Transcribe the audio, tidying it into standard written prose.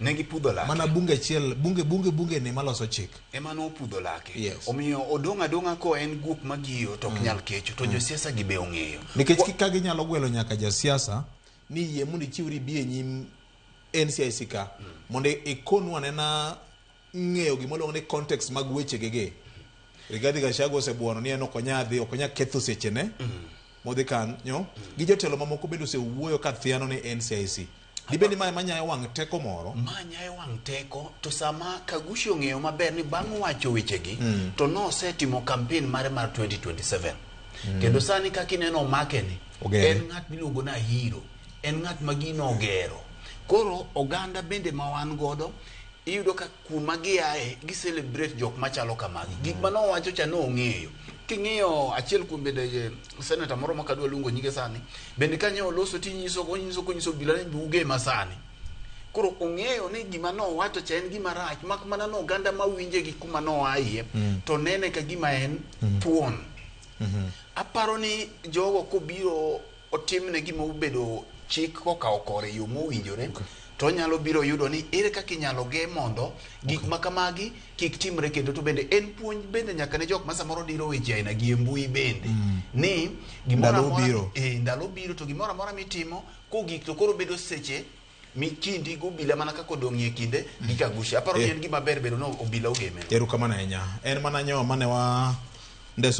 Ne gipudho lake. Mana bunge achiel, bunge bunge bunge ni maloso chik. Ema nopudho lake. Yes. Omiyo odong' adong'a ko en guok magiyo to ok nyal kecho to josiasa gi be ong'eyo. Nikech ka ginyalo gwelo nyaka jasiasa ni yie mondo ichiwri ibi e nyim NCIC ka mondo ikonwa anena ng'eyo gima iluongo ni context mag wechege gi. Rigathi Gachagua osebuono ni en ok onyal dhi, ok onyal ketho sechene modhi kanyo. Gi jotelo mamoko bende osewuoyo ka thiano ni NCIC. Dibed ni ma ema nyayo wang' teko moro? Ma nyayo wang' teko to sama Kagushi ong'eyo maber ni bang' wacho wechegi to nosetimo campaign mare mar 2027. Kendo sani kaka ineno omake ni Ogere. en ng'at miluongo ni Ahiro, en ng'at ma gino ogero. Koro oganda bende ma wan godo iyudo ka kuma giaye gi celebrate jok machalo kamagi. Gik mane owacho cha nong'eyo. King'iyo achiel kuom bende senator moro ma kadwa luongo nyinge sani, bende kanyo oloso tinyiso onyiso konyiso obila ni buge ma sani. Koro ong'eyo ni gima nowacho cha en gima rach mak mana ni oganda mawinje gi kuma noaye to nene ka gima en thuon. Aparo ni jogo kobiro otimne gima obedo chik kokawo kore e yo mowinjore to onyalo biro yudo ni ere kaka inyalo ge mondo gik ma kamagi kik timre kendo. To bende en puonj bende nyaka ne jok ma samoro diro weche aina gi e mbui bende ni gimoro Ndalo amora biro. Ndalo biro to gimoro amora mitimo kogik to koro bedo seche mikindi gi obila mana kaka odong'ie kinde gi Kagushi. Aparo ni en gima ber bedo ni obila ogeme. Erokamano ahinya. En mana nyowa mane wa ndeso.